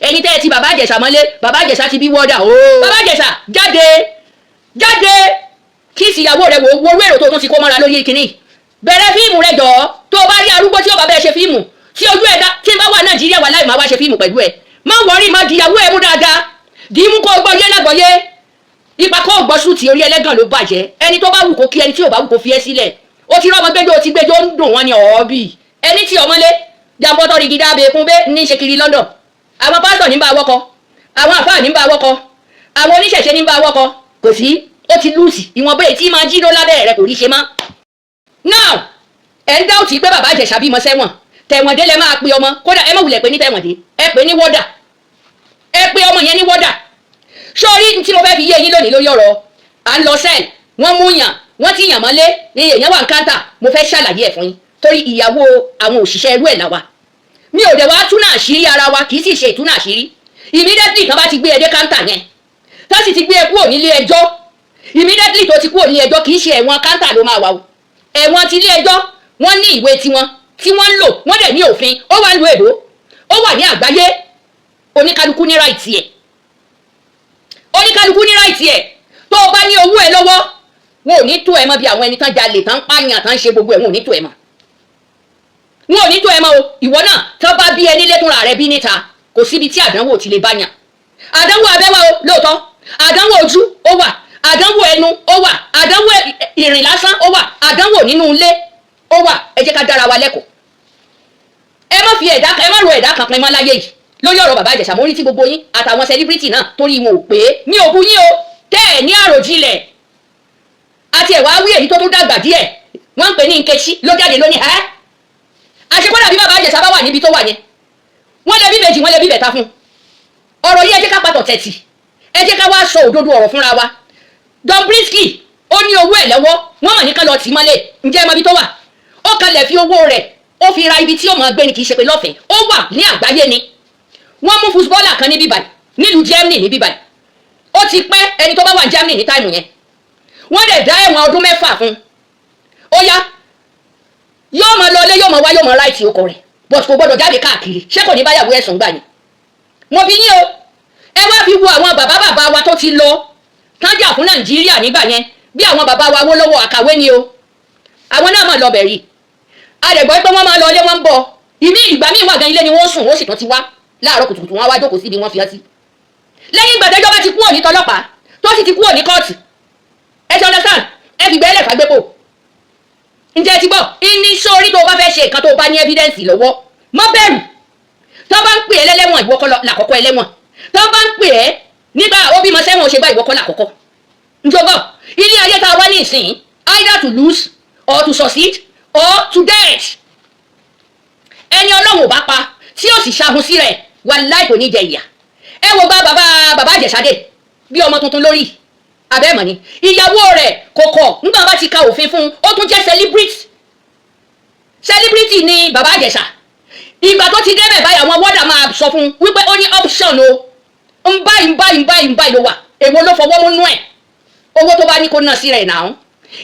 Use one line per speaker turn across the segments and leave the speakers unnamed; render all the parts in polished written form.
Ẹ̀yin tẹ́ ẹ ti Bàbá Ìjẹ̀ṣà mọ́lé, Bàbá Ìjẹ̀ṣà ti bí wọ́dà o. Bàbá Ìjẹ̀ṣà, jáde, jáde, kí ìsìyàwó rẹ wò wo èrò tó tún ti kó mọ́ra lórí kínní. Bẹ̀rẹ̀ fíìmù rẹ jọ̀ọ́. Tó o bá rí arúgbó tí ó bá bẹ́ẹ̀ ṣe fíìmù tí ojú ẹ̀dá tí n bá wà Nàìjíríà wà láì máa wá ṣe fíìmù pẹ̀lú ẹ̀. Má worry, má dìyàwó ẹ̀ mú dáadáa, dì í mú kó o gbọ́ yé lágbọ́yé ipa kó o gbọ́ sùtì orí ẹlẹ́gàn ló bàjẹ́. Ẹni tó bá wù kó kí, ẹni tí ò bá wù kó fi ẹ́ sílẹ̀. Ó ti rọ́mọ gbẹ́jọ́, ó ti gbẹ́jọ́, ń dùn wọ́n ní ọ̀ọ́bì ẹni tí ọmọlé jàǹbọ̀tọ̀ rí gidá abẹ́kún bẹ́ ní í ṣe kiri London. Àwọn pásítọ̀ ní bá wọ́kọ, àwọn àfáà ní bá wọ́kọ, àwọn oníṣẹ̀ṣe ní bá wọ́kọ. Kò sí, ó ti lose ìwọ̀nba èyí tí máa jí ló lábẹ́ rẹ̀, kò rí ṣe mọ́. Now, ẹ̀ ń doubt pé Bàbá Ìjẹ̀ṣà bímọ sẹ́wọ̀n. Tẹ̀wọ̀ndé lẹ máa pe ọmọ. Kódà ẹ má wulẹ̀ pé ní tẹ̀wọ̀ndé, ẹ pè ní wọ́dà, ẹ pe ọmọ yẹn ní wọ́dà. Sórí tí mo fẹ́ fi yé yín lónìí lórí ọ̀rọ̀ à ń lọ cell, wọ́n mú yàn, wọ́n ti yàn mọ́lé ní èèyàn wà ń káńtà, mo fẹ́ ṣàlàyé ẹ̀ fún yín torí ìyàwó àwọn òṣìṣẹ́ irú ẹ̀ là wa. Mi ò dẹ̀ wá túnà àṣírí ara wa, kì í sì ṣe ìtúnà àṣírí. Immediately tán bá ti gbé ẹ dé káńtà yẹn, tó sì ti gbé ẹ kúrò nílé ẹjọ́, immediately tó ti kúrò nílé ẹjọ́, kì í ṣe ẹ̀wọ̀n káńtà ló máa wà o. Ẹ̀wọ̀n ti ilé ẹjọ́, wọ́n ní ìwé tiwọn tí wọ́n ń lò, wọ́n dẹ̀ ní òfin. Ó wà nílùú èbó, ó wà ní àgbáyé. Oníkálukú ní right ẹ̀, oníkálukú ní right ẹ̀. Tó o bá ní owó ẹ lọ́wọ́, wọn ò ní tó ẹ mọ́ bí àwọn ẹni tán jalè, tán pààyàn, tán ṣe gbogbo ẹ̀. Wọn ò ní tó ẹ mọ́, wọn ò ní tó ẹ mọ́ o. Ìwọ náà, tán bá bí ẹ nílé, túnra rẹ bí níta. Kò síbi tí àdánwò ti lè bá yàn. Àdánwò abẹ́wà o, lóòótọ́. Àdánwò ojú ó wà, àdánwò ẹnu ó wà, àdánwò ìrìn lásán ó wà, àdánwò nínú ilé ó wà. Ẹ jẹ́ ká dára wa lẹ́kọ̀ọ́. Ẹ má fi ẹ̀dá, ẹ má ro ẹ̀dá kan pin mọ́ láyé yìí. Lórí ọ̀rọ̀ Bàbá Ìjẹ̀ṣà, mo rí tí gbogbo yín àtàwọn celebrity náà torí wọn ò pé mi ò bu yín o. Tẹ́ ẹ̀ ní àròjinlẹ̀ àti ẹ̀wá wí èyí tó tún dàgbà díẹ̀, wọ́n ń pè ní Nkechi ló jáde lónìí. Ẹ́ àṣekọ́dà bí Bàbá Ìjẹ̀ṣà bá wà níbi tó wà yẹn, wọ́n lè bí méjì, wọ́n lè bí bẹ̀ta fún ọ̀rọ̀ yìí. Ẹ jẹ́ ká papọ̀ tẹ̀tì, ẹ jẹ́ ká wá sọ òdodo ọ̀rọ̀ fúnra wa. Don Brisky, ó ní owó ẹ̀ lọ́wọ́, wọ́n mọ̀ ní ká lọ tì í mọ́lẹ̀. Ǹjẹ́ ẹ mọ ibi tó wà? Ó kalẹ̀ fi owó rẹ̀, ó fi ra ibi tí ó máa gbé ni, kì í ṣe pé lọ́fẹ̀ẹ́. Ó wà ní àgbáyé ni. Wọ́n mú footballer kan ní bíbáyìí, nílùú Germany ní bíbáyìí. Ó ti pẹ́. Ẹni tó bá wà ní Germany ní time yẹn, wọ́n dẹ̀ dá ẹ̀wọ̀n ọdún 6 fún. Ó yá, yóò máa lọ ilé, yóò máa wá, yóò máa write ọkọ rẹ̀, but kò gbọ́dọ̀ jáde káàkiri. Ṣé kò ní báyàwó ẹ̀sùn gbà yẹn? Mo bí yín o. Ẹ wá fi wo àwọn bàbá bàbá wa tó ti lọ tán jà fún Nàìjíríà nígbà yẹn, bí àwọn bàbá wa Awólọ́wọ̀, àkàwé ni o. Àwọn náà máa lọ bẹ̀rì adẹ̀gbọ́ pé wọ́n máa lọ ilé, wọ́n ń bọ̀. Ìmí ìgbà míì wà gan, ilé ni wọ́n sùn, ó sì tún ti wá láàárọ̀ kùtùkùtù, wọ́n wá jókòó síbi wọ́n fi ọ́ sí. Lẹ́yìn ìgbà tẹ́jọ́ bá ti kúrò ní tọlọ́pàá, tó sì ti kúrò ní kóòtù, ẹ ti understand, ẹ fi gbẹ́lẹ̀ fàgbépo. Ǹjẹ́ ẹ ti gbọ́ ní sórí? Tó o bá fẹ́ ṣe nǹkan, tó o bá ní evidence lọ́wọ́, má bẹ̀rù. Tó bá ń pè é lẹ́lẹ́wọ̀n, ìwọ kọ́ làkọ́kọ́ ẹlẹ́wọ̀n. Tó bá ń pè é nígbà ó bímọ sẹ́wọ̀n, ó ṣe gbá, ìwọ kọ́ làkọ́kọ́. Njọgbọ́ ilé ayé tá a wá ní ìsìn, either to lose or to succeed or to death. Ẹni Ọlọ́run ò bá pa tí ó sì ṣahun sí rẹ̀, wàláì, kò ní jẹ ìyà. Ẹ wo bá bàbá Ìjẹ̀ṣà bí ọmọ tuntun lórí abẹ́mọ̀ ni. Ìyàwó rẹ̀ kò kọ̀ nígbà bá ti ka òfin fún un. Ó tún jẹ́ celebrity. Celebrity ni Bàbá Ìjẹ̀ṣà. Ìgbà tó ti débẹ̀ báyìí, àwọn wọ́dà máa sọ fún un wípé ó ní option o, ń báyìí, ń báyìí, ń báyìí, ń báyìí ló wà. Èwo ló fọwọ́ mú nú ẹ̀? Owó tó bá ní kó ná sí rẹ̀ náà.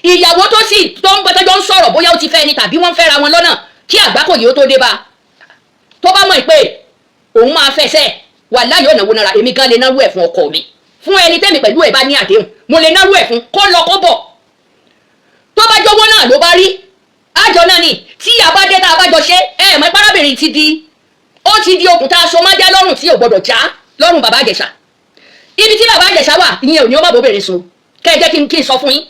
Ìyàwó tó sì tó ń gbẹ́tẹ́jọ́ ń sọ̀rọ̀, bóyá ó ti fẹ́ ni tàbí wọ́n ń fẹ́ra wọn lọ́nà kí àgbákò yìí ó tó dé bá, tó bá mọ̀ pé òun máa fẹ́ sẹ́, wà láyé ọ̀nà wo nára. Èmi gan lè náwó ẹ̀ fún ọkọ mi, fún ẹni tẹ́mi pẹ̀lú ẹ̀ bá ní àdéhùn, mo lè náwó ẹ̀ fún kó lọ kó bọ̀. Tó bá jọwọ́ náà ló bá rí àjọ náà ni tí ìyá bá dé, tá a bá jọ ṣe. Ẹ mọ̀ parábìnrin ti di, ó ti di okùn tá a so májá lọ́rùn tí ò gbọdọ̀ já lọ́rùn Bàbá Ìjẹ̀ṣà. Ibi tí Bàbá Ìjẹ̀ṣà wà, ìyẹn ò ní ó má bóbìnrin sùn. Kẹ́ ẹ jẹ́ kí n sọ fún yín,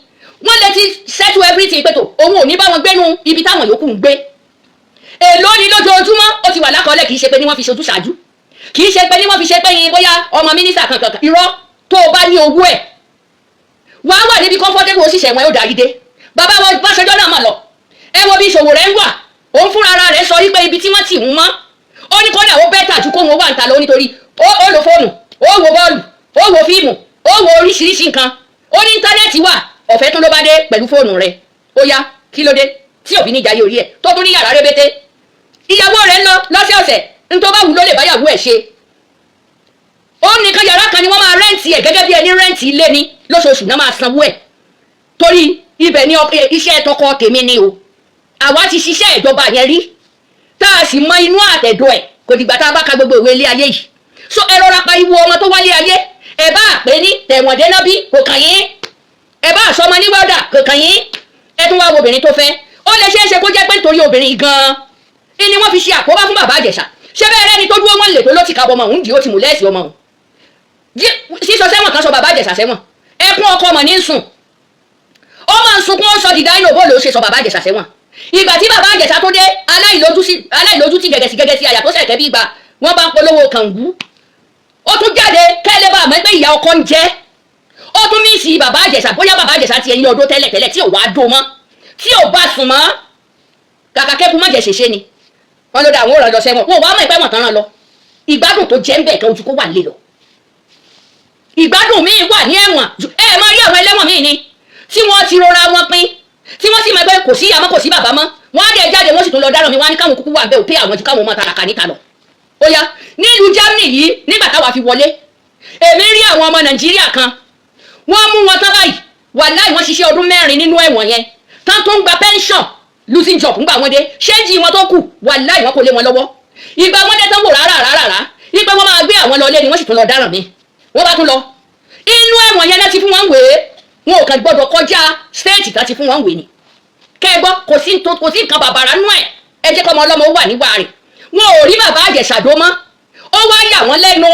wọ́n lè ti settle everything pé tó òun ò ní bá wọn gbénu ibi táwọn yòókù ń gbé. Èló ni lójoojúmọ́? Ó ti wà lákọọ́lẹ̀. Kì í ṣe pé ní wọ́n fi ṣojú ṣáájú, kì í ṣe pé ní wọ́n fi ṣe pé yín bóyá ọmọ mínísítà kankan. Irọ́. Tó o bá ní owó ẹ̀, wàá wà níbi comfortable. Òṣìṣẹ́ wọn yóò darí dé. Bàbá wọn Báṣọjọ́ náà mà lọ. Ẹ wo bí ìṣòwò rẹ̀ ń wà. Òun fúnra ara rẹ̀ sọ wípé ibi tí wọ́n tì ń mọ́, ó ní kódà ó better ju kóun ó wà níta lọ, nítorí ó lo fóònù, ó wo bọ́ọ̀lù, ó wo fíìmù, ó wo oríṣiríṣi nǹkan. Ó ní íńtánẹ́ẹ̀tì wà, ọ̀fẹ́ tún ló bá dé pẹ̀lú fóònù rẹ̀. Ó yá, kí ló dé tí òbí níjà yóò rí ẹ̀ tó tún ní yàrá rébété? Ìyàwó rẹ̀ ń lọ lọ́sẹ̀ọ̀sẹ̀, n tó bá wù ló lè báyàwó ẹ̀ ṣe. Ó nìkan yàrá kan ni wọ́n máa rent ẹ̀ gẹ́gẹ́ bí ẹni rent ilé ni. Lóṣooṣù náà máa sanwó ẹ̀, torí ibẹ̀ ni iṣẹ́ tọkọ tèmi ni o. Àwa ti ṣiṣẹ́ ìjọba yẹn rí, tá a sì mọ inú àtẹ̀dọ̀ ẹ̀. Kò dìgbà tá a bá ka gbogbo ìwé ilé ayé yìí. So ẹ rọra pariwo ọmọ tó wálé ayé. Ẹ bá pè ní tẹ̀wọ̀ndé náà bí kò kàn yín, ẹ bá sọmọ ní wẹ́dà kò kàn yín. Ẹ tún wá wo obìnrin tó fẹ́. Ó lè ṣeé ṣe kó jẹ́ pé nítorí obìnrin gan-an ni wọ́n fi ṣe àkóbá fún bàbá Ìjẹ̀ṣà. Ṣé bẹ́ẹ̀ rẹ́ni tó dúró, wọ́n lè tó ló ti ka ọmọ òun dì, ó ti mú lẹ́ẹ̀sì ọmọ òun sísọ sẹ́wọ̀n kan sọ bàbá Ìjẹ̀ṣà sẹ́wọ̀n. Ẹkún ọkọ ọmọ ní sùn, ó máa ń sunkún. Ó sọ dìdá inú òbó ló ṣe sọ bàbá Ìjẹ̀ṣà sẹ́wọ̀n. Ìgbà tí bàbá Ìjẹ̀ṣà tó dé, aláìlójútì gẹ̀gẹ̀sì gẹ̀gẹ̀sì àyà tó sẹ̀kẹ́ bí ìgbà wọ́n bá ń polówó kàngú, ó tún jáde kẹ́lẹ́ bá àmọ́ pé ìyá ọkọ ń jẹ́. Ó tún miss bàbá Ìjẹ̀ṣà. Bóyá bàbá Ìjẹ̀ṣà ti ẹ̀yìn ọdún tẹ́lẹ̀ tẹ́lẹ̀ tí ò wá dó mọ́, tí ò bá sùn mọ́, kàkà kẹ́kù má jẹ́ ṣèṣe ni wọ́n ló dá àwọn òrànlọ sẹ́wọ̀n. Wọn ò wá mọ̀ ìpẹ́ wọn tán rán lọ. Ìgbádùn tó jẹ́ ń bẹ̀ kan ojú kó wà lé lọ. Ìgbádùn míì wà ní ẹ̀wọ̀n. Ẹ máa rí àwọn ẹlẹ́wọ̀n míì ni tí wọ́n ti rọra wọn pín, tí wọ́n sì mọ̀ pé kò sí ìyá mọ́, kò sí bàbá mọ́. Wọ́n á dẹ̀ jáde, wọ́n sì tún lọ dáràn mi. Wọ́n á ní káwọn kúkú wà bẹ́ẹ̀ ò pé àwọn ju káwọn ọmọ tàràkà níta lọ. Ó yá, nílùú Germany yìí, nígbà táwa fi wọlé, èmi rí àwọn ọmọ Nàìjíríà kan, wọ́n mú wọn tán báyìí. Wàláì, wọ́n ṣiṣẹ́ ọdún 4 nínú ẹ̀wọ̀n yẹn tán tó ń gba pension, losing job. Ńgbà wọn dé, change wọn tó kù, wàláì, wọn kò lé wọn lọ́wọ́. Ìgbà wọn dé tán, wò rárá rárá rárá ìgbà wọn máa gbé àwọn lọ lé ni, wọ́n sì tún lọ dáràn mi. Wọ́n bá tún lọ inú ẹ̀wọ̀n yẹn láti fún wọn wèé. Wọn ò kàn gbọ́dọ̀ kọjá state tá ti fún wọn wèé ni. Kẹ́ ẹ gbọ́, kò sí nǹkan bàbàrà nú ẹ̀. Ẹ jẹ́ kọ́mọ ọlọ́mọ wà níwà rẹ̀. Wọn ò rí bàbá Ìjẹ̀ṣà dó mọ́. Ó wá yà wọ́n lẹ́nu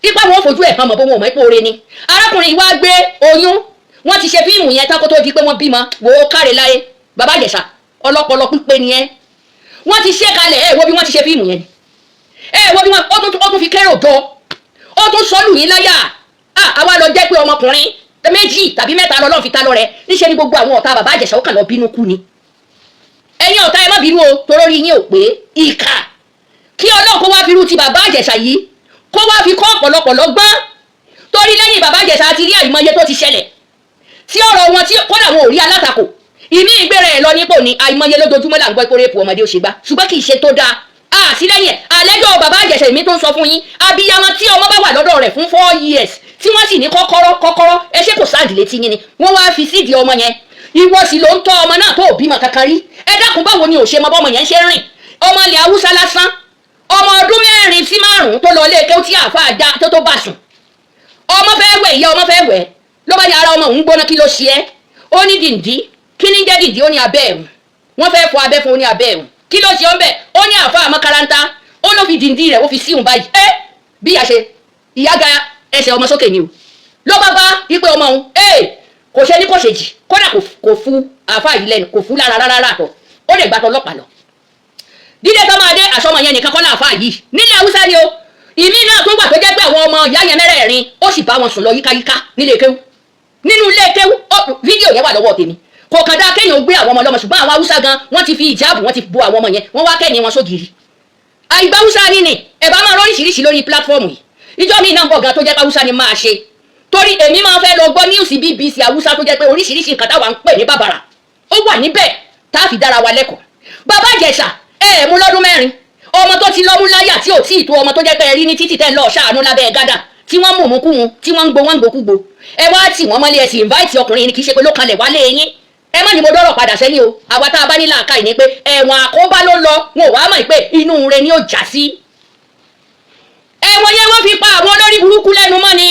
ipa wọn ò fojú ẹ̀ hàn mọ̀ bó wọn ò mọ̀ ipò oore ni arákùnrin yìí wá gbé oyún. Wọ́n ti ṣe fíìmù yẹn tán kó tó di pé wọ́n bímọ. Wò ó, káre láyé, bàbá Ìjẹ̀ṣà, ọlọ́pọlọ pípé ni ẹ́. Wọ́n ti ṣe kalẹ̀. Ẹ wo bí wọ́n ti ṣe fíìmù yẹn ni. Ẹ wo bí wọ́n ó tún fi kérò jọ, ó tún sọ́lù yín láyà. Àwa lọ jẹ́ pé ọmọkùnrin méjì tàbí mẹ́ta lọ́lọ́run fi ta lọ́rẹ. Níṣẹ́ ni gbogbo àwọn ọ̀tá bàbá Ìjẹ̀ṣà ó kàn lọ bínú kú ni. Ẹ̀yin ọ̀tá, ẹ má bínú o, torórí yín ò pé ìkà. Kí Ọlọ́run kó wá fi irú ti bàbá Ìjẹ̀ṣà yìí kó wá fi kọ́ ọ̀pọ̀lọpọ̀ lọ́gbọ́n, torí lẹ́yìn bàbá Ìjẹ̀ṣà ti rí àìmọye tó ti ṣẹlẹ̀ tí ọ̀rọ̀ wọn tí kódà wọn ò rí alátakò. Ìmí ìgbéra ẹ̀ lọ nípò ní àìmọye lójoojúmọ́ là ń gbọ́ ìkórè èpò ọmọdé ó ṣe gbá, ṣùgbọ́n kì í ṣe tó dáa àtìlẹ́yìn àlẹ́jọ́ bàbá Ìjẹ̀ṣà. Èmi tó ń sọ fún yín, abiyamọ tí ọmọ bá wà lọ́dọ̀ rẹ̀ fún 4 years, tí wọ́n sì ní kọ́kọ́rọ́ kọ́kọ́rọ́, ẹ ṣé kò sáàdì létí yín ni wọ́n wá fi sídìí ọmọ yẹn. Ìwọ sì ló ń tọ́ ọmọ náà tó ò bímọ kankan rí. Ẹ dákun, báwo ni ò ṣe mọ bọ́mọ yẹn ṣe rìn? Ọmọ ilẹ̀ Haúsá lásán, ọmọ ọdún 4 sí 5 tó lọ ilé kéwú tí àáfàá já tó tó bá sùn. Ọmọ fẹ́ wẹ̀, ìyá ọmọ fẹ́ wẹ̀, ló bá ní ara ọmọ òun gbóná. Kí ló ṣe ẹ́? Ó ní dìndí. Kí ní jẹ́ dìndí? Ó ní abẹ́ ẹ̀hún. Wọ́n fẹ́ fọ abẹ́ fún, ó ní abẹ́ ẹ̀hún. Kí ló ṣe ọ́ ń bẹ̀? Ó ní àáfàá mọ́kàrántá, ó ló fi dìndí rẹ̀, ó fi síhùn báyìí. Ẹ́ bí ìyá ṣe ìyá ga ẹsẹ̀ ọmọ sókè ni o, ló bá bá ipe ọmọ òun ee kò ṣe ní kò ṣèjì. Kódà kò fu àáfàá yìí lẹ́nu, kò fu lára rárá àtọ̀. Ó lè gbàtọ̀ ọlọ́pàá lọ dídé tó máa dé. Àṣọmọ yẹn nìkan kọ́ láàfáà yìí nílẹ̀ Haúsá ni o. Ìmí náà tó wà tó jẹ́ pé àwọn ọmọ ìyá yẹn mẹ́rẹ̀ẹ̀rin, ó sì bá wọn sùn lọ yíkáyíká nílé kéwú, nínú ilé kéwú. Fídíò yẹn wà lọ́wọ́ tèmi. Kò kàn dáa kéèyàn gbé àwọn ọmọ ọlọ́mọ, ṣùgbọ́n àwọn Haúsá gan, wọ́n ti fi ìjáàbù, wọ́n ti bo àwọn ọmọ yẹn, wọ́n wá kẹ́yìn wọn sógiri. Àìgbà Haúsá ní ni ẹ̀ bá máa lóríṣiríṣi lórí platform yìí. Ìjọ mi náà ń bọ̀ gan tó jẹ́ pé Haúsá ni máa ṣe, torí èmi máa fẹ́ lọ gbọ́ news BBC Haúsá tó jẹ́ pé oríṣiríṣi nǹkan táwa ń pè ní bàbàrà ó wà níbẹ̀ tá a fi dára wa lẹ́kọ̀ọ́. Bàbá Ìjẹ̀ṣà, ẹ ẹ̀ mú lọ́dún 4, ọmọ tó ti lọ́mú láyà tí ò tí ì tó, ọmọ tó jẹ́ pé ẹ rí ní títì tẹ́ ń lọ ṣàánú lábẹ́ gádà tí wọ́n mú mú kú wọn, tí wọ́n ń gbó wọ́n ń gbókúgbó, ẹ wá tì wọ́n mọ́lé. Ẹ sì invite ọkùnrin ni, kì í ṣe pé ló kanlẹ̀ wálé yín. Ẹ má ní mo dọ́rọ̀ padà sẹ́yìn o. Àwa tá a bá ní làákàyè ni pé ẹ̀wọ̀n àkóbá ló lọ, wọn ò wá mọ̀ pé inú rẹ̀ ni ó já sí. Ẹ̀wọ̀n yẹn, wọ́n fi pa àwọn olórí burúkú lẹ́nu mọ́ ni.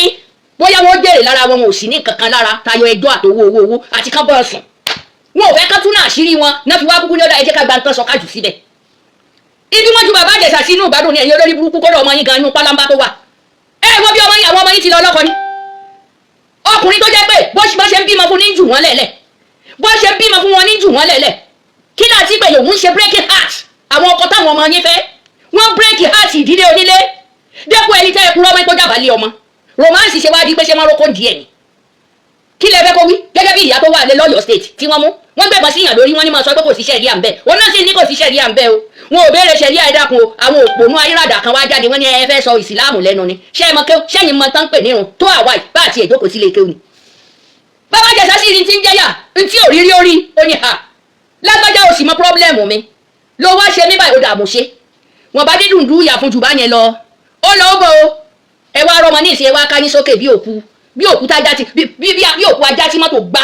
Bóyá wọ́n jèrè lára wọn, wọn ò sì ní kankan lára tayọ ẹjọ́ àtowó owó owó àti kán bọ́ sùn. Wọn ò fẹ́ kán tún náà àṣírí wọn náà fi wá kúkú ní ọ̀dà. Ẹ jẹ́ ká gba nǹkan sọ kájù síbẹ̀. Ibi wọ́n ju bàbá Ìjẹ̀ṣà sínú ìgbádùn ní ẹ̀yìn olórí burúkú kọ́dọ̀ ọmọ yín gan inú pálámbá tó wà. Ẹ wọ́n bí ọmọ yín, àwọn ọmọ yín ti lọ lọ́kọ ni. Ọkùnrin tó jẹ́ pé bó ṣe ń bímọ fún ní jù wọ́n lẹ̀lẹ̀, bó ṣe ń bímọ fún wọn ní jù wọ́n lẹ̀lẹ̀. Kí náà ti pé òun ṣe breaking heart àwọn ọkọ táwọn ọmọ yín fẹ́? Wọ́n break heart ìdílé onílé dẹ́kun. Ẹni tẹ́ ẹ kúrọ́ ọmọ ìkọjá balẹ̀ ọmọ romance ṣe wá di pé ṣé wọ́n rókò díẹ̀ ni. Kí lẹ fẹ́ kó wí? Gẹ́gẹ́ bí ìyá tó wà lé lọ́yọ̀ọ́ State tí wọ́n mú, wọ́n gbẹ̀bọ̀n síyàn lórí, wọ́n ní máa sọ pé kò sí ṣẹ̀ríà ń bẹ̀. Wọ́n náà sì ní kò sí ṣẹ̀ríà ń bẹ̀ o. Wọn ò béèrè ṣẹ̀ríà. Ẹ dákun o, àwọn òpònú ayírádà kan wá jáde, wọ́n ní ẹ fẹ́ sọ ìsìláàmù lẹ́nu ni. Ṣé ẹ mọ kéwú? Ṣẹ́yìn mọ tán pè nírun tó àwa yìí bá àti ìjókòó sílé kéwú ni. Bàbá Ìjẹ̀ṣà sì rí ti ń jẹ́yà ntí òrírí orí ó ní ha lágbájá, o sì mọ problem mi ló wá ṣe mí báyìí, ó dààmú ṣe wọn bá dídùn dùn yà fún jù bá yẹn lọ. Ó lọ, ó bọ̀ o. Ẹ wá rọmọ ní ìsìn, ẹ wá ká yín sókè bí òkú, bí òkú tájá ti bí bí bí òkú ajá tí mọ́tò gbá.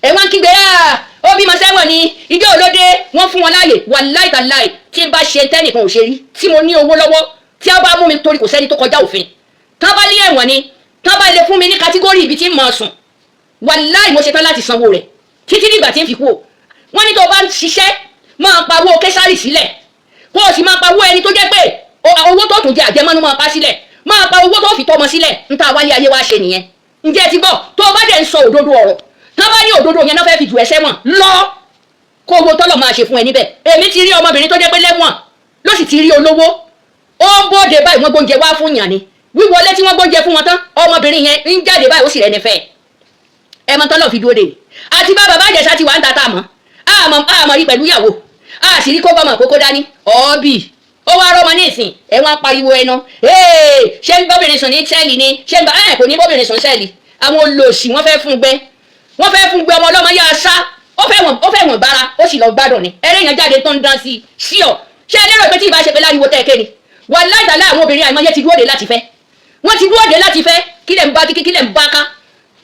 Ẹ wá ń kígbe, ó bímọ sẹ́wọ̀n ni. Ìjọ òlódé wọ́n fún wọn láàyè. Wàláì tàláì, tí n bá ṣe tẹ́nìkan ò ṣe rí, tí mo ní owó lọ́wọ́, Tí a bá mú mi, torí kò sẹ́ni tó kọjá òfin, tá bá ní ẹ̀wọ̀n ni, tá bá lè fún mi ní category ibi tí ń máa sùn, wàláì, mo ṣetán láti sanwó rẹ̀ títí nígbà tí ń fi kú o. Wọ́n ní tó o bá ń ṣiṣẹ́, máa pawó késàrì sílẹ̀, kó o sì máa pawó ẹni tó jẹ́ pé owó tó tún jẹ àjẹmọ́nú, máa pa sílẹ̀, máa pa owó tó fi tọ́mọ sílẹ̀. Ń tá a wáyé ayé wa ṣe nìyẹn. Ǹjẹ́ ẹ ti gbọ́? Tó o bá dẹ̀ ń sọ òdodo ọ̀rọ̀, tá bá ní òdodo yẹn náà fẹ́ fi jù ẹ́ sẹ́wọ̀n lọ, kó owó tọ́lọ̀ máa ṣe fún ẹ níbẹ̀. Èmi ti rí ọmọbìnrin tó jẹ́ pé lẹ́wọ̀n ló sì ti rí olówó. Ó ń bóde báyìí, wọ́n gbóúnjẹ wá fún yàn ni. Wíwọlé tí wọ́n gbóúnjẹ fún wọn tán, ọmọbìnrin yẹn ń jáde báyìí, ó sì rẹ̀ nífẹ̀ẹ́ ẹ mọ tọ́lọ̀ fi dúró de. Àti bá bàbá Ìjẹ̀ṣà ti wà ń ta tá a mọ̀, àmọ́ àmọ́ rí pẹ̀lú ìyàwó, a sì rí kó bọ́mọ kókó dání. Ọ̀ọ́bì ó wá rọ́mọ ní ìsìn ẹ̀, wọ́n pariwo ẹnu, ṣé ń bọ́bìnrin sùn ní cell ni? Ṣé ń bá ẹ̀ kò ní bọ́bìnrin sùn cell? Àwọn olòṣì, wọ́n fẹ́ fún gbẹ, wọ́n fẹ́ fún gbẹ. Ọmọ ọlọ́mọ yá a sá, ó fẹ́ wọ̀n bára, ó sì lọ gbádùn ni. Eré yẹn jáde tó ń dán sí i sí ọ. Ṣé ẹ lérò pé tí ìbá ṣe pé láriwo tẹ́ ẹ ké ni? Wàláhì tàláhì, àwọn obìnrin àìmọye ti dúró de láti fẹ́, wọ́n ti dúró de láti fẹ́. Kí lẹ̀ ń bá kí lẹ̀ ń bá ká?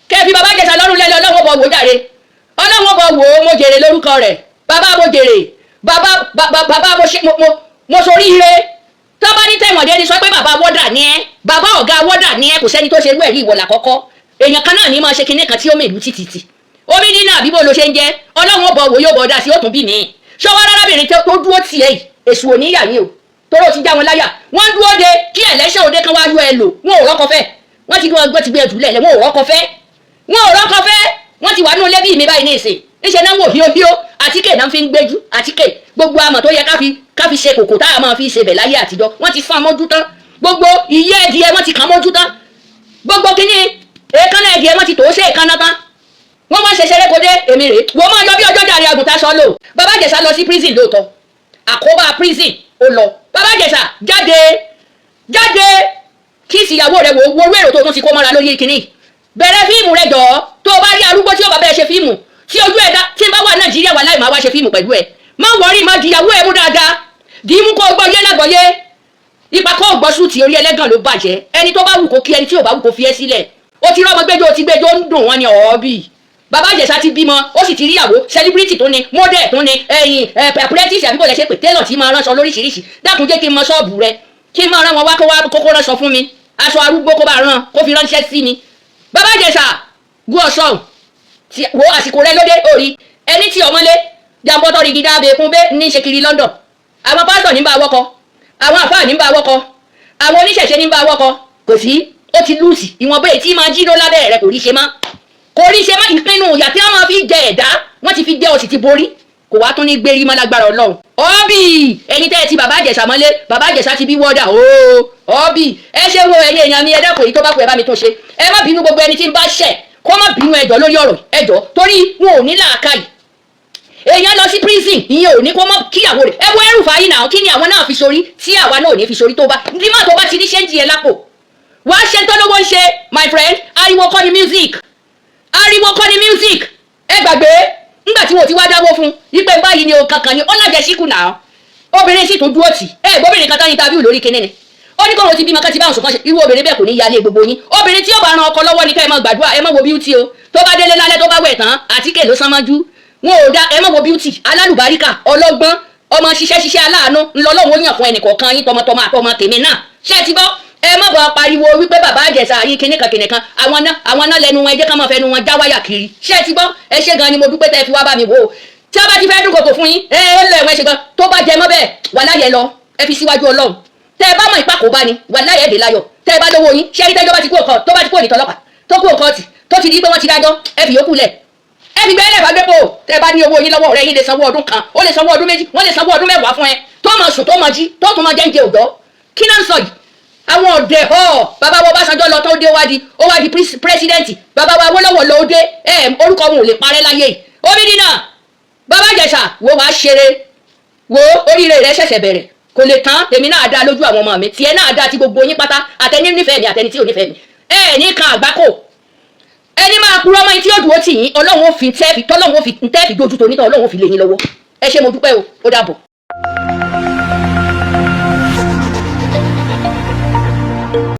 Kẹ́ẹ̀fì bàbá Ìjẹ̀ṣà lọ́rùn lẹ́lẹ́. Ọlọ́wọ́ bọ̀ wò jàre, ọlọ́wọ́ bọ̀ wò ó. Mo jèrè lórúkọ rẹ̀, bàbá, mo jèrè, bàbá, bàbá, mo ṣe mo sorí ire. Tó bá ní tẹ̀wọ̀n dé ni, sọ pé bàbá wọ́dà ni ẹ́, bàbá ọ̀gá wọ́dà ni ẹ́. Kò sẹ́ni tó ṣe irú ẹ̀rí, ìwọ̀là kọ́kọ́. Èèyàn kan náà ní máa ṣe kinní kan tí ó mèlú títìtì omi nínú àbíbò ló ṣe ń jẹ́. Ọlọ́run ó bọ̀ wò, yóò bọ̀ dá sí, ó tún bí mi. Ṣọwọ́ arábìnrin tó dúró tiẹ̀ yìí, èṣù ò ní yà yín o, toró ti já wọn láyà. Wọ́n dúró de kí ẹlẹ́ṣẹ̀ òde kan wá yọ ẹ lò. Wọn ò rọ́kọ fẹ́. Wọ́n ti gbé, ti gbé ẹjù lẹ̀. Wọn ò rọ́kọ fẹ́, wọn ò rọ́kọ fẹ́. Wọ́n ti wà nínú ilé bíi mi báyìí ní ìsìn. Níṣẹ́ náà ń wò híóhíó. Àtíkè náà fi ń gbéjú, àtíkè gbogbo amọ̀ tó yẹ ká fi ṣe kòkò tá a máa fi ṣe bẹ̀ láyé àtijọ́, wọ́n ti fọ́n mọ́jú tán. Gbogbo ìyẹ́ ẹdìẹ, wọ́n ti kàn mọ́jú tán. Gbogbo kínní èékánná ẹdìẹ, wọ́n ti tò ó ṣe èékánná tán. Wọ́n máa ń ṣẹṣẹ rékodé. Èmi rèé, wọ́n máa yọ bí ọjọ́ jàre àgùntàn sọ lò. Bàbá Ìjẹ̀ṣà lọ sí prison lóòótọ́, àkóbá prison ó lọ. Bàbá Ìjẹ̀ṣà, jáde, jáde, kí ìsìyàwó rẹ̀ wò wo èrò tó tún ti kó mọ́ra lórí kínní. Bẹ̀rẹ̀ fíìmù rẹ̀ jọ̀ọ́. Tó o bá rí arúgbó tí ó bá bẹ́ẹ̀ ṣe fíìmù tí ojú ẹ̀dá tí n bá wà Nàìjíríà, wà láì máa wá ṣe fíìmù pẹ̀lú ẹ̀. Má worry, má dìyàwó ẹ̀ mú dáadáa, dì í mú kó o gbọ́ yé lágbọ́yé. Ipa kó o gbọ́ súùtì orí ẹlẹ́gàn ló bàjẹ́. Ẹni tó bá wù kó kí, ẹni tí ò bá wù kó fi ẹ́ sílẹ̀. Ó ti rọ́mọ gbẹ́jọ́, ó ti gbẹ́jọ́, ń dùn wọ́n ní ọ̀ọ́bì. Bàbá Ìjẹ̀ṣà ti bímọ, ó sì ti ríyàwó. Celebrity tó ní, model tó ní, ẹ̀yìn apprentice àbíkò lẹ́sẹ̀ pé tailor tí máa ránṣọ lóríṣiríṣi. Dákun, jẹ́ kí n mọ ṣọ́ọ̀bù rẹ, kí n máa rán wọn wá, kó wá kókó ránṣọ fún mi. Aṣọ arúgbó kó bá rán, kó fi ránṣẹ́ sí mi. Bàbá Ìjẹ̀ṣà, gún ọ̀sán wo àsìkò rẹ lóde orí ẹni tí ọmọlé jàǹbọ̀tọ̀ rí gidá abẹ́kún bẹ́ ní ṣe kiri London. Àwọn pásítọ̀ ní bá wọ́kọ, àwọn àfáà ní bá wọ́kọ, àwọn oníṣẹ̀ṣe ní bá wọ́kọ. Kò sí, ó ti lose. Ìwọ̀nba èyí tí máa jí ló lábẹ́ rẹ, kò rí ṣe mọ́, kò rí ṣe mọ́. Ìpinnu ìyà tí wọ́n máa fi jẹ ẹ̀dá, wọ́n ti fi jẹ́, ó sì ti borí. Kò wá tún ní gbérí mọ́ lágbára Ọlọ́run. Ọ́bì, ẹ̀yin tẹ́ ẹ ti bàbá Ìjẹ̀ṣà mọ́lé, bàbá Ìjẹ̀ṣà ti bí wọ́dà ooo. Ọ́bì, ẹ ṣe wo ẹ̀yin èèyàn mi, ẹ dákun, èyí tó bá kú, ẹ bá mi tún ṣe. Ẹ má bínú, gbogbo ẹni tí ń bá ṣẹ̀, kó má bínú. Ẹjọ́ lórí ọ̀rọ̀, ẹjọ́, torí wọn ò ní làákàyè. Èèyàn lọ sí prison, ìyẹn ò ní kó mọ kíyàwó rẹ̀. Ẹ wo El-Rufai náà, kí ni àwọn náà fi sórí tí àwa náà ò ní fi sórí? Tó bá nígbà tó bá ti ní change ẹ lápò, wàá ṣe tó lówó ń ṣe. My friend, ariwo kọ́ ni music, ariwo kọ́ ni music. Ẹ gbàgbé ńgbà tí wọn ò ti wá dáwó fún ipe báyìí ni o kankan ni ó lájẹsíkù náà. Obìnrin sì tún dúró tì ẹ. Gbóbìnrin kan tán interview lórí kinní ni, ó ní kóhun ti bímọ kan ti bá òun sùn kan ṣe. Irú obìnrin bẹ́ẹ̀ kò ní yálé gbogbo yín. Obìnrin tí ó bá ran ọkọ lọ́wọ́ ni ká ẹ má gbàdúrà. Ẹ má wo beauty o. Tó bá délé lálẹ́, tó bá wẹ̀ tán, àtíkè ló sán mọ́jú. Wọn ò dá. Ẹ má wo beauty. Alálùbáríkà, ọlọ́gbọ́n ọmọ, ṣiṣẹ́ ṣiṣẹ́, aláàánú ńlọlọ́wọ́ yàn fún ẹnì kọ̀ọ̀kan yín tọmọtọmọ àtọmọ tèmi náà. Ṣé ẹ ti gbọ́? Ẹ má bọ̀ pariwo wípé bàbá Ìjẹ̀ṣà yín kinní kan kinní kan. Àwọn náà, àwọn náà lẹ́nu wọn, ẹ jẹ́ ká máa fẹnu wọn já wáyà kiri. Ṣé ẹ ti gbọ́? Ẹ ṣé gan ni, mo dúpẹ́ tẹ́ ẹ fi wá bá mi wò ó. Tí a bá ti fẹ́ dún kòkò fún yín, ẹ ẹ lọ ẹ̀wọ̀n, ẹ ṣe gan. Tó bá jẹ mọ́ bẹ́ẹ̀, wà láyé lọ, ẹ fi síwájú Ọlọ́run. Tẹ́ ẹ bá mọ̀ ìpá kò bá ni, wà láyé ẹ̀dẹ̀ láyọ̀. Tẹ́ ẹ bá lówó yín, ṣé ẹ rí tẹ́jọ́ bá ti kú ọkọ̀, tó bá ti kú òní tọlọ́pàá, tó kú ọkọ̀ tì, tó ti di pé wọ́n ti dájọ́, ẹ fi yókù lẹ̀, ẹ fi gbẹ́lẹ̀ bá gbẹ́pọ̀. Tẹ́ ẹ bá ní owó yín lọ́wọ́, ọ̀rẹ́ yín lè sanwó ọdún kan, ó lè sanwó ọdún 2, wọ́n lè sanwó ọdún 10 fún ẹ, tó máa sùn, tó máa jí, tó tún máa jẹ́ ń jẹ òdọ́. Kí náà ń sọ yìí? Àwọn ọ̀dẹ̀ họ. Bàbá wa Ọbásanjọ́ lọ tó dé, ó wá di president. Bàbá wa Awólọ́wọ̀ lọ, ó dé. Ẹ orúkọ wọn ò lè parẹ́ láyé yìí. Omi dínà. Bàbá Ìjẹ̀ṣà, wo wàá ṣeré, wo oríire rẹ ṣẹ̀ṣẹ̀ bẹ̀rẹ̀, kò lè tán. Èmi náà dá lójú àwọn ọmọ mi, tiẹ̀ náà dá, ti gbogbo yín pátá, àtẹni nífẹ̀ẹ́ mi, àtẹni tí ò nífẹ̀ẹ́ mi. Ẹ ní kan àgbákò. Ẹni máa purọ́ mọ́ yín tí yóò dúró tì yín, Ọlọ́run ó fi tẹ́ẹ̀fì tọ́lọ́run ó fi tẹ́ẹ̀fì dojú tó nítọ̀, Ọlọ́run ó fi lé yín lọ́wọ́. Ẹ ṣé, mo dúpẹ́ o, ó dàbọ̀.